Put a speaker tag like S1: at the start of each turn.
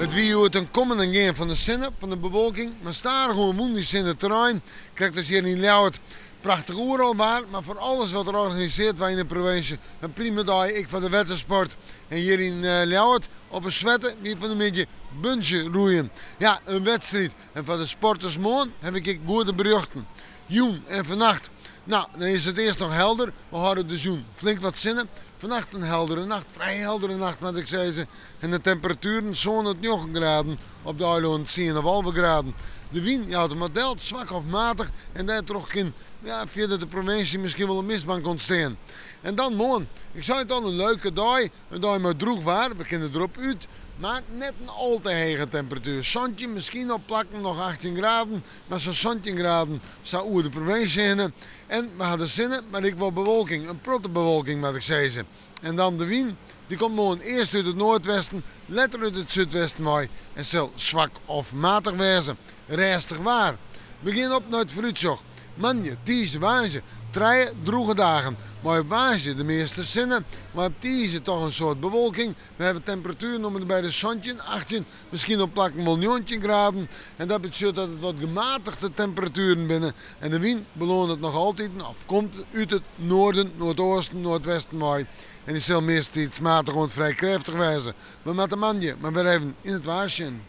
S1: It wie hjoed in kommen en gean fan de sinne, fan de bewolking, mar stadichoan wûn dy sinne terrein, krekt as hjir yn Ljouwert. Prachtich oeral waar, mar foar alles wat der organisearre waard yn de provinsje in prima dei, ek foar de wettersport. En hjir yn Ljouwert op 'e Swette wie fan 'e middei bungee roeien. Ja, in wedstriid. En foar de sporters moarn haw ik ek goede berjochten. Jûn en fannacht. No, dan is it earst noch helder. We hâlde dus jûn flink wat sinne. Fannacht in heldere nacht, frij heldere nacht moat ik sizze. En de temperatueren sân oant njoggen graden, op de eilannen tsien of 11 graden. De wyn jout him wat del, swak of matich en dêrtroch kin ja, fierder de provinsje miskien wol in mistbank ûntstean. En dan moarn. Ik sei it al, in leuke dei. In dei mei drûch waar, we kinne derop út, mar net in al te hege temperatuer. 17, miskien op plakken noch 18 graden, mar sa'n 17 graden sa oer de provinsje hinne. En we ha de sinne, mar ek wol bewolking, in protte bewolking moat ik sizze. En dan de wyn, dy komt moarn earst út it noardwesten, letter út it súdwesten wei en sil swak of matich wêze. Rêstich waar. We gean op nei it foarútsjoch. Moandei, tiisdei, woansdei, trije drûge dagen. Mei op woansdei de measte sinne, mar op tiisdei toch in soad bewolking. We hawwe temperatueren om en by de 17, 18, miskien op plakken wol 19 graden. En dat betsjut dat it wat gematigde temperatueren binne. En de wyn beloanet noch altyd, of komt út it noarden, noardeasten, noardwesten wei. En dy sil meastentiids matich oant frij krêftich wêze. We moatte moandei mar wer even yn it waar sjen.